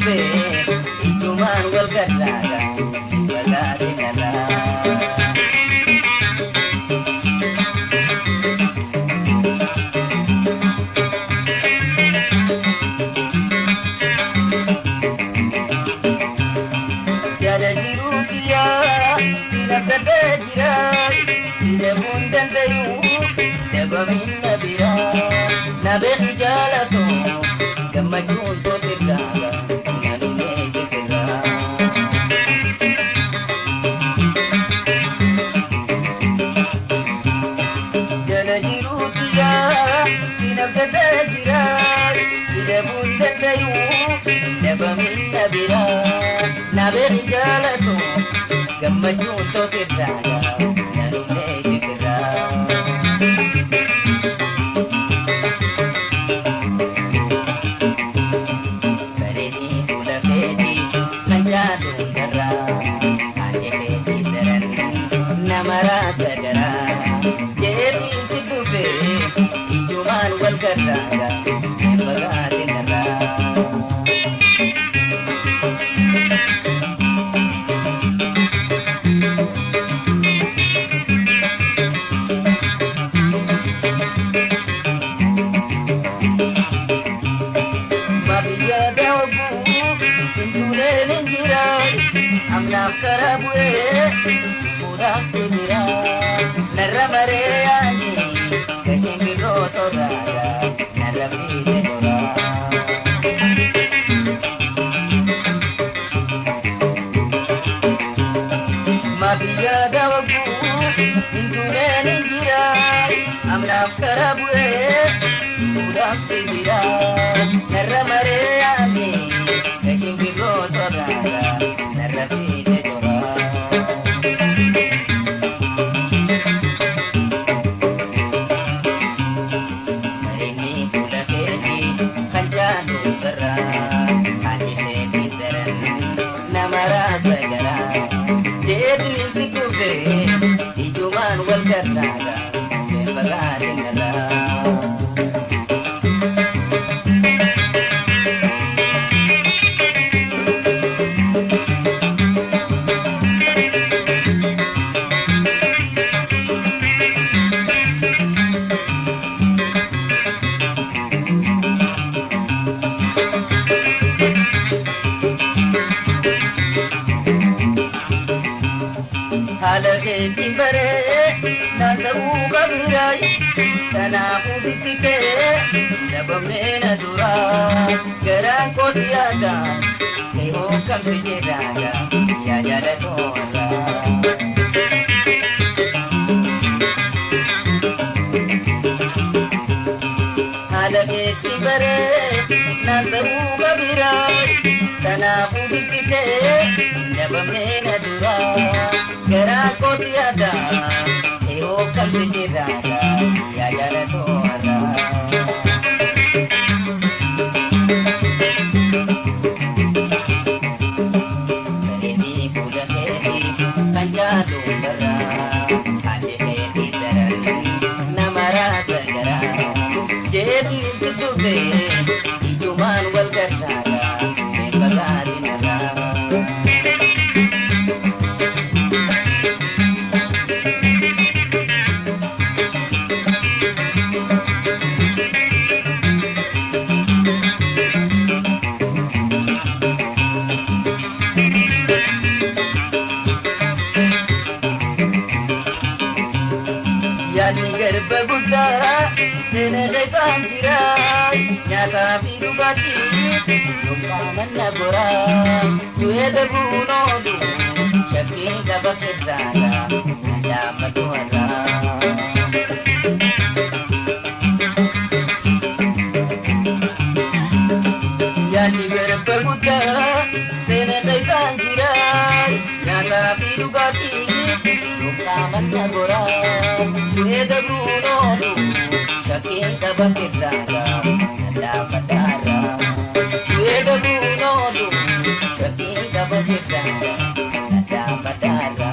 dhufe ijumaan wal garraaga fagaatinarraa. Jala jiruu kiyyaa si nafdadhee jira si dhabuun dandayuu dhabaminna biraa na beeki jaalatoo gammachuun toosirraaga na dhumee sifirraa. Jala jiruu kiyyaa si nafdadhee jira si dhabuun dandayuu dhabaminna biraa na beeki jaalatoo gammachuun toosirraaga na dhumee sifirraa. Bareedii fuula keetii kan jaaluun darraa haalli keetii daran nama raasa garaa jeetiin si dhufe ijumaan wal garraaga hin fagaatinarraa. Mabiyya daawwuu hintuuleen hin jiraan amnaaf karaa bu'ee fuudhaaf si biraa narra maree yaani gasheen birroo sorraaga narra fiite goraa. Mabiyya daawwuu hintuuleen hin jiraan amnaaf karaa bu'ee fuudhaaf si biraa narra maree yaani gasheen birroo sorraaga narra fiite goraa. Bareedni fuula keetii kan jaalu garraa haalli keetii daran nama raasa garaa jeetiin si dhufe ijumaan wal garraaga hin fagaatinarraa. Haala keetiin baree naan ta'uu qabiraay kanaafuu bitti kee dhabamnee na duraa garaan koo si yaada kee hookkamsi jedhaaga yaa jaalatoo irraa. Haala keetiin baree naan ta'uu qabiraay kanaafuu bitti kee dhabamnee na duraa garaan koo si yaada kee hookkamsi jedhaaga yaa jaalatoo irraa. Bareedii fuula keetii kan jaalu garraa haalli keetii daran nama raasa garaa jeetiin si dhufe ijumaan wal garraaga hin fagaatinarraa. Yaadni garba guddaa seena keessaan jira nyaataa fi dhugaatii yookaan na goraa du'ee darbuun oolu shakkiin qaba firraaga dhaabbatu har'aa. Yaadni garba guddaa seena keessaan jira nyaataa fi dhugaatii yookaan na goraa du'ee darbuun oolu shakkiin qaba firraaga dhaabbataarraa. Du'ee darbuun oolu shakkiin qaba firraaga dhaabbataarraa.